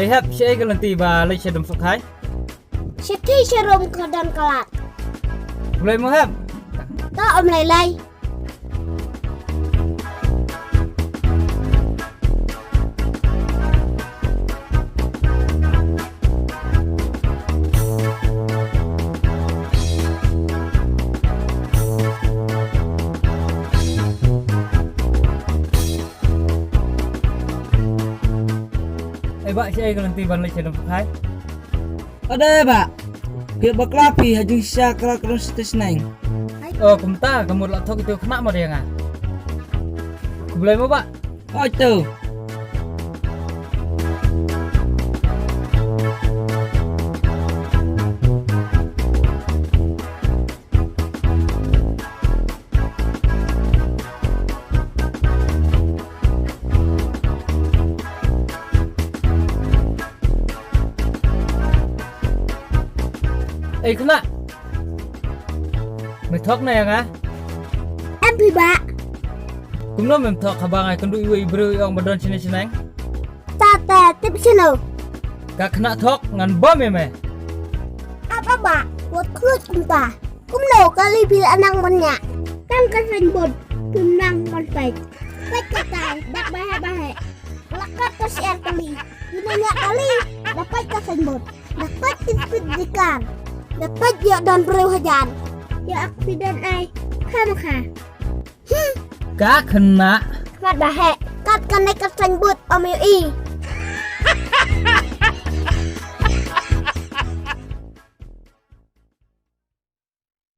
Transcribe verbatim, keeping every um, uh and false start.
Hep, shaei ka lynti ba leit sha dum Sokhai? Sha ki sharum ka don ka lad. Khublei mo hep. To, ym lei lei. Ei bah, shaei ka lynti ban leit sha dum Sokhai? Ade bah. Ki bakla phi ha jingshisha ka la kren shatei shneng. O kumta ka mut la thok itu khynnah mo ïa nga. Khublei mo bah. Oi tu. Ei khynnah. Me thok na ïa nga? Em phi bah. Kumno mem thok haba nga kynduh iwei i briew i ong ba don shane shaneng? Ta te tip shano. Ka khynnah thok ngan bom ïa me. Ap ap bah, wat khluit kumta. Kumno kali phi la nang ban ñiah? Tang ka signboard phim nang ban peit. Peit katai, dak ba heh ba heh. La kat ka syiar kali. Phi la ñiah kali, da peit ka signboard. Da peit ki speed breaker. Da peit ïoh don briew hajan. Ïoh accident ai khamkha. Hmm. Ka khynnah. Kat ba heh. Kat kane ka signboard ym ïohi.